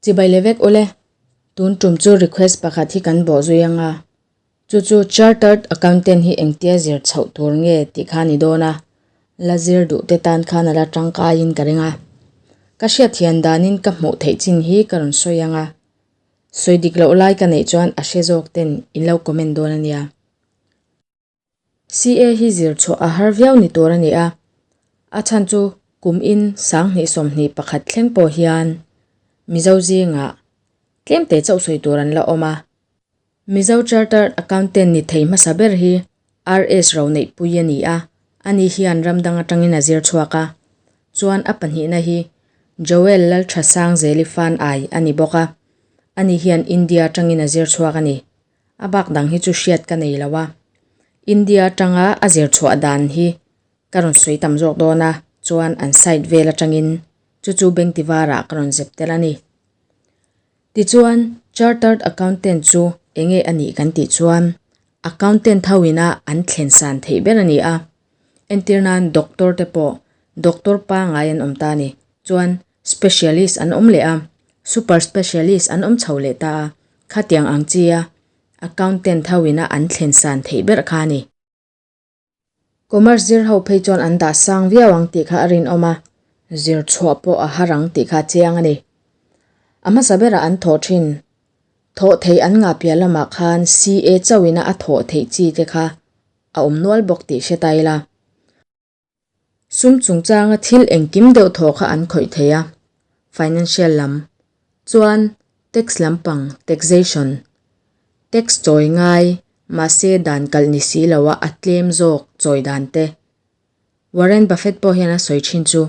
Chibai leh vek ule, tun tum chu request pakhat hi kan bawh zui anga, chu chu Chartered Accountant hi engtia zir chhoh tur nge tih kha a ni dawn a, la zir duh te tan khan a la tangkaiin ka ring a. Ka hriatthian danin ka hmuh theih chin hi ka rawn sawi anga, sawi dik loh lai ka neih chuan a hre zawk ten in lo comment dawn a nia. CA hi zir chhuah a har viau ni tur a ni a, a chhan chu kum in 2021 thleng pawh hian Mizo zingah tlem te chauh sawi tur an la awm a. Mizo Chartered Accountant ni thei hmasa ber hi RS Roneihpui a ni a, ani hian ram dang atangin a zir chhuak a, chuan a pahnihna hi Joel Lalthasangzeli Fan Ai a ni bawk a, ani hian India atangin a zir chhuak a ni. A bak dang hi chu hriat ka nei lo a, India atanga a zir chhuah dan hi ka rawn sawi tam zawk dawn a, chuan an site vel atangin chu chu bank tivarah ka rawn zep tel a ni. Tichuan, Chartered Accountant chu enge a nih kan tih chuan Accountant ho ina an thlen san theih ber a ni a, entir nan Doctor te pawh Doctor pangai an awm ta a ni, chuan Specialist an awm leh a, Super Specialist an awm chho leh ta a, khatiang ang chi a Accountant ho ina an thlen san theih ber kha a ni. Commerce zir ho phei chuan an dah sang viau ang tih kha a rinawm a, zir chhuah pawh a har ang tih kha a chiang a ni. A hmasa berah an thawh thin. Thawh theih an ngah piah lamah khan CA chauhina a thawh theih chi te kha a awm nual bawk tih hre ta ila. Sum chungchanga thil engkim deuh thawh kha an khawih thei a, financial lam chuan tax lampang, taxation, tax chawi ngai mahse dan kalh ni si lo a a tlem zawk chawi dan te. Warren Buffett pawh hian a sawi thin chu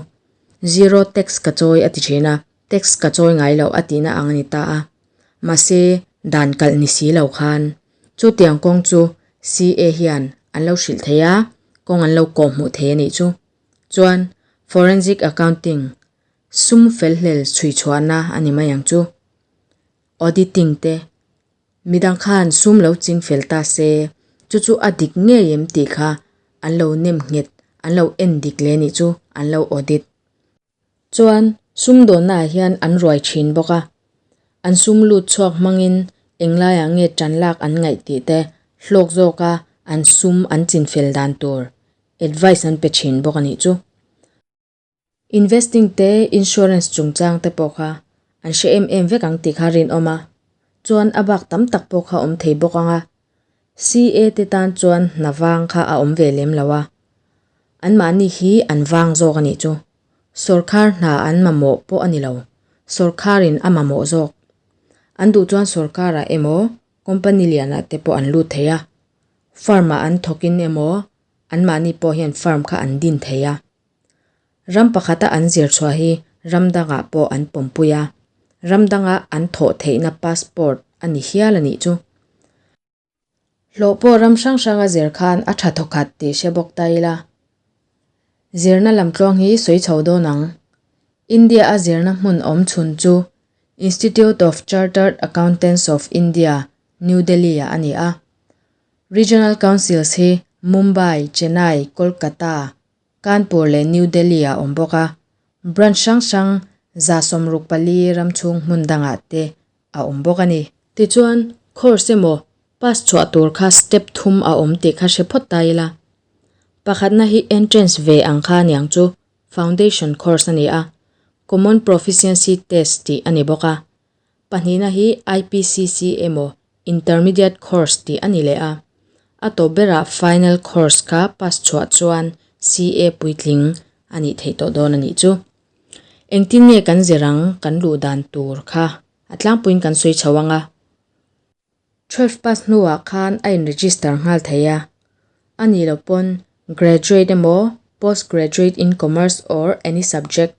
zero tax ka chawi a ti thin a, tax ka chawi ngai loh a tihna ang a ni ta a, mahse dan kalh ni si lo khan Chutiang kawng chu CA hian an lo hrilh thei a, kawng an lo kawh hmuh thei a nih chu. Chuan Forensic Accounting, sum felhlel chhui chhuahna a ni mai ang chu. Auditing te, midang khan sum lo ching fel ta se, chu chu a dik ngei em tih kha an lo nem nghet, an lo en dik leh a nih chu, an lo audit. Chuan sumdawnnaah hian an ruai thin bawk a, an sum lut chhuak hmangin englaiah nge tan lak an ngaih tih te hlawk zawka an sum an chinfel dan tur advice an pe thin bawk a nih chu. Investing te insurance chungchang te pawh kha an hre em em vek ang tih kha rinawm a, chuan a bak tam tak pawh kha awm thei bawk ang a, CA te tan chuan hna vang kha a awm ve lem lo a, anmahni hi an vang zawk a nih chu. Sawrkhar hna an mamawh pawh a ni lo, sawrkharin a mamawh zawk. An duh chuan sawrkarah emaw company lianah te pawh an lut thei a, firm ah an thawkin emaw anmahni pawh hian firm kha an din thei a. Ram pakhata an zir chhuah hi ram dangah pawh an pawmpui a, ram danga an thawh theihna passport a ni hial a nih chu. Hlawh pawh ram hrang hranga zir khan a tha thawkhat tih hre bawk ta ila. Zirna lamtluang hi sawi chho dawn ang. India a zirna hmun awm chhun chu Institute of Chartered Accountants of India, New Delhi-ah a ni a. Regional Councils hi Mumbai, Chennai, Kolkata, Kanpur leh New Delhi ah awm bawk a, branch hrang hrang 64 ram chhung hmun dangah te a awm bawk a ni. Tichuan, course emaw pass chhuah tur kha step thum a awm tih kha hre phawt ta ila. Pakhatna hi entrance ve ang kha aniang chu foundation course a ni a, common proficiency test tih a ni bawk a. Pahnihna hi IPCC emaw Intermediate course tih a ni leh a, a tawp berah final course kha pass chhuah chuan CA puitling a nih theih tawh dawn a nih chu. Engtin nge kan zir ang kan luh dan tur kha a tlangpuiin kan sawi chho ang a. Twelve pass hnuah khan a in register nghal thei a, a nih loh pawn graduate emaw post graduate in commerce or any subject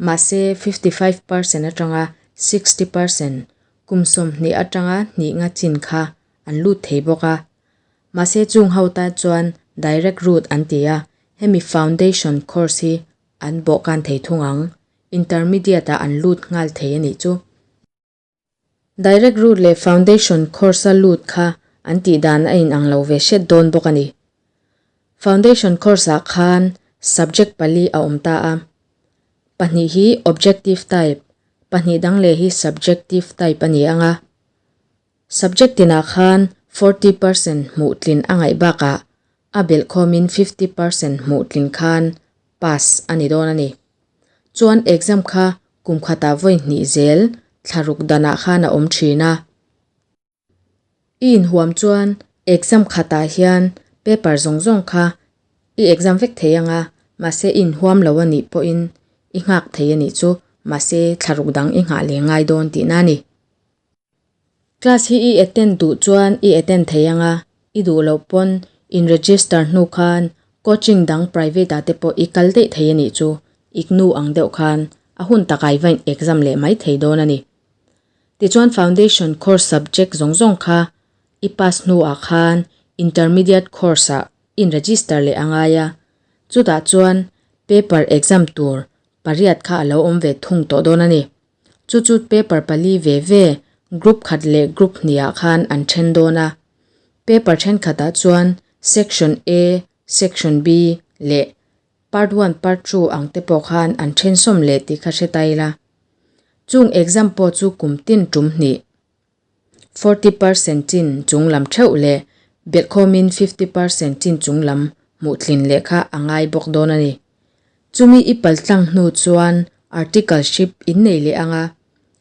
mahse 55% atanga 60% Kum 20 atanga hnih nga chin kha an lut thei bawk a. Mahse chung ho tan chuan direct route an ti a, hemi foundation course hi an bawhkan thei thung ang, intermediate ah an lut nghal thei a nih chu. Direct route leh foundation course a lut kha an tih dan a inang lo ve hret dawn bawk a ni. Foundation course ah khan subject pali a awm ta a, pahnih hi objective type, Pahnih dang leh hi subjective type a ni ang a. Subject tinah khan 40% hmuh tlin a ngaih bakah a belhkhawmin 50% hmuh tlin khan pass a ni dawn a ni. Chuan exam kha kum khatah vawi hnih zel thlaruk danah khan a awm thin a. I inhuam chuan exam khatah hian paper zawng zawng kha i exam vek thei ang a, mahse i inhuam lo a nih pawhin i nghak thei a nih chu, mahse thlaruk dang i nghah leh ngai dawn tihna a ni. Class hi i attend duh chuan i attend thei ang a, i duh loh pawn in register hnu khan coaching dang private ah te pawh i kal daih thei a nih chu, IGNOU ang deuh khan a hun takah i va in exam leh mai thei dawn a ni. Tichuan foundation course subject zawng zawng kha i pass hnuah khan intermediate course ah i in register leh a ngai a, chutah chuan paper exam tur pariat kha a lo awm ve thung tawh dawn a ni. Chu chu paper pali ve ve group khat leh group hnihah khan an then dawn a. Paper thenkhatah chuan section A, section B leh Part one, part two ang te pawh khan an then sawm leh tih kha hre ta ila. Chung exam pawh chu kum tin tum hnih, 40% chin chung lam theuh leh belhkhawmin 50% chin chung lam hmuh tlin leh kha a ngai bawk dawn a ni. Chumi i paltlang hnu chuan articleship in nei leh ang a,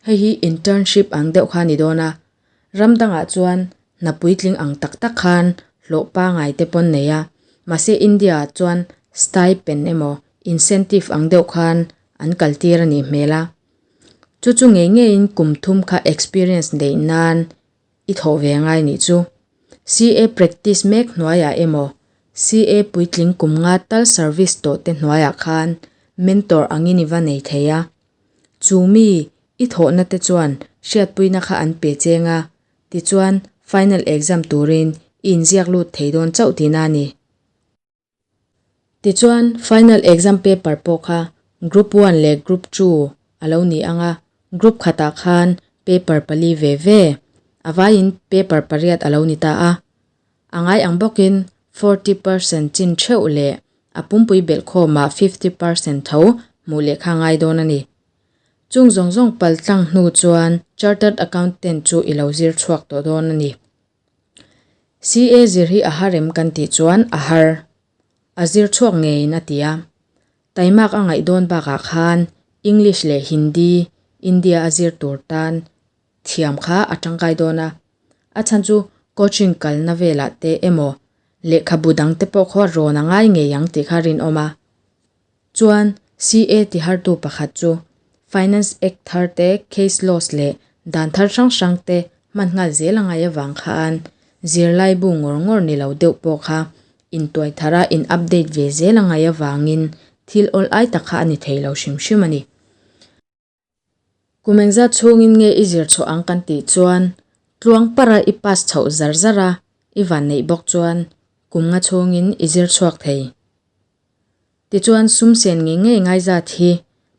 hei hi internship ang deuh kha a ni dawn a, Ram dangah chuan hna puitling ang tak tak khan hlawh pangai te pawn nei a, mahse India ah chuan stipend emaw incentive ang deuh khan an kaltir a nih hmel a. Chu chu ngei ngeiin kum thum kha experience neih nan i thawh ve ngai nih chu. CA practice mek hnuaiah emaw CA puitling kum nga tal service tawh te hnuaiah khan mentor angin i va nei thei a. Chu mi I thawhna te chuan hriatpuina kha an pe cheng a, tichuan final exam turin i inziak lut thei dawn chauh tihna a ni. Tichuan final exam paper pawh kha group one leh group two a lo ni ang a, group khatah khan paper pali ve ve, a vaiin paper pariat a lo ni ta a. A ngai ang bawkin 40% chin theuh leh a pumpui belhkhawmah 50% tho hmuh leh kha ngai dawn a ni. Chung zawng zawng pal tlang hnu chuan Chartered Accountant chu i lo zir chhuak tawh dawn a ni. CA zir hi a har em kan tih chuan a har. A zir chhuak ngeiin a ti a. Taimak a ngaih dawn bakah khan English leh Hindi India a zir tur tan thiam kha a tangkai dawn a. A chhan chu coaching kalna velah te emaw lehkhabu dang te pawh khaw rawn a ngai ngei ang tih kha rinawm a. Chuan CA tihartu pakhat chu Finance Act thar te, case laws leh dan thar hrang hrang te hman nghal zel a ngai avang khan zirlaibu ngawr ngawr ni lo deuh pawh kha intuai thara in update ve zel a ngai avangin thil awl ai tak kha a ni thei lo hrim hrim a ni. Kum engzat chhungin nge i zir chhuah ang kan tih chuan tluang para i pass chhoh zar zar a, i van neih bawk chuan kum nga chhungin i zir chhuak thei. Tichuan sum sen ngei ngei ngaizat hi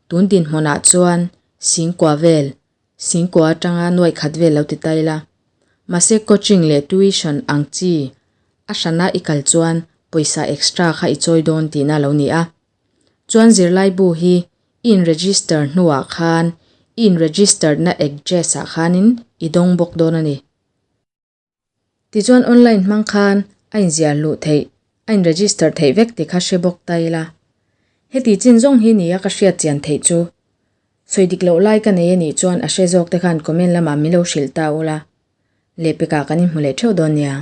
tun dinhmunah chuan singkua vel, singkua atanga nuaih khat vel lo ti ta ila. Mahse coaching leh tuition ang chi a hrana i kal chuan pawisa extra kha i chawi dawn tihna lo ni a. Chuan zirlaibu hi i in register hnuah khan i in registered na address ah khanin i dawng bawk dawn a ni. Tichuan online hmang khan a inziah luh theih, a in register theih vek tih kha hre bawk ta ila. Heti chin zawng hi nia ka hriat chian theih chu. Sawi dik loh lai ka nei a nih chuan a hre zawk te khan comment lamah min lo hrilh ta ula. Lehpekah kan inhmu leh theuh dawn nia.